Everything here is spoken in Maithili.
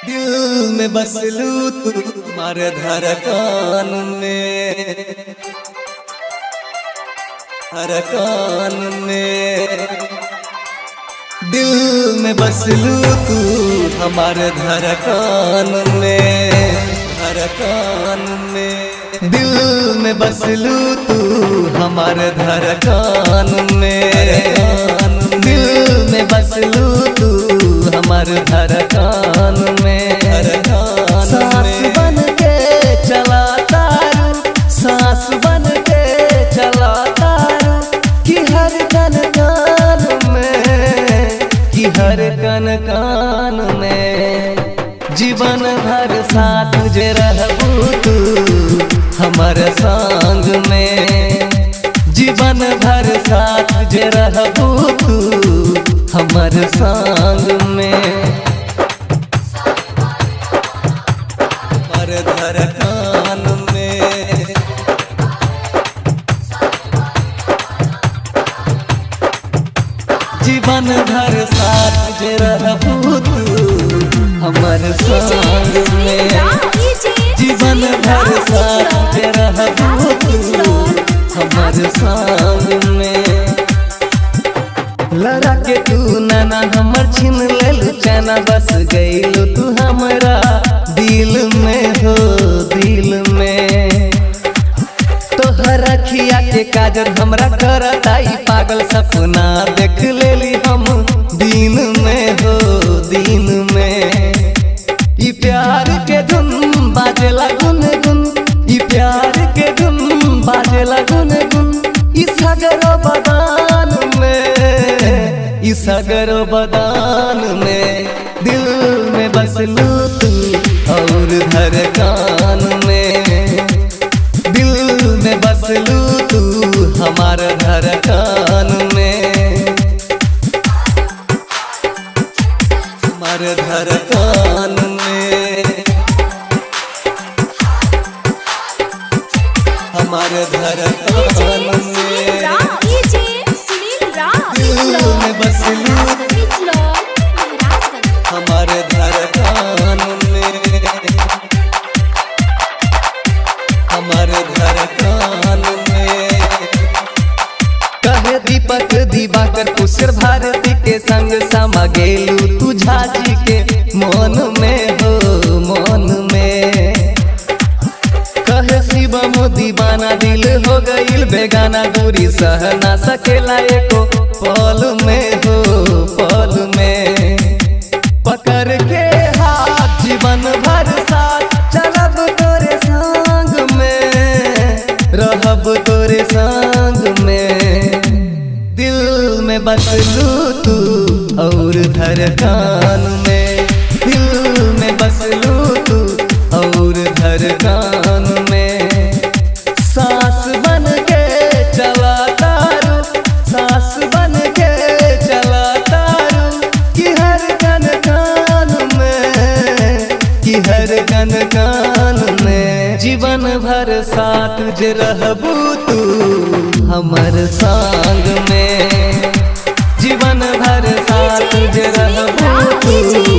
दिल में बसलू तू हमारे धड़कन में, धड़कन में। दिल में बसलू तू हमारे धड़कन में, धड़कन में। दिल में बसलू तू हमारे धड़कन में, दिल में बसलू तू हमारे धड़कन में। सांस बन के चला तारू, सांस बन के चला तारू, कि हर कन कान में, कि हर कन कान में। जीवन भर साथ जे रहबू तू हमार संग में, जीवन भर साथ जे रहबू तू हमार संग में। हमार धड़कन में, जीवन भर साथ जे रहबू तू हमार संग में, जीवन भर साथ जे रहबू तू हमार संग में। लड़ा के तू नाना हमर छीन लेलू चैना, बस गईलू तू हमरा दिल में, हो दिल में। तोहर अखिया के काजर हमरा करताई पागल, सपना देख लेली हम दिन में, हो दिन में। ई प्यार के धुन बाजेला गुन गुन, ई प्यार के धुन बाजेला गुन गुन, ई सागर बदान में, ई सागर बदान में। दिल में बसलू तू और धड़कन में, दिल में बसलू तू हमार धड़कन में, हमार धड़कन में, हमार धड़कन में। दिल में बसलू हमार धड़कन में, हमार धड़कन में। कहे दीपक दिवाकर कुशर भारती के संग समा गेलू तू झाजी के मन में, हो मन में। कहे शिवम दीवाना दिल हो गईल बेगाना, दूरी सह ना सकेला एको पल में, हो पल में। पकड़ के हाथ जीवन भर साथ चलब तोरे संग में, रहब तोरे संग में। दिल में बसलू तू और धड़कन में, दिल में बसलू तू और धड़कन में। सांस बन के चला तारू, सांस बन के चला तारू, कि हर कन कान में, कि हर कन कान में। जीवन भर साथ जे रहबू तू हमर संग में, जीवन भर साथ जे रहबू तू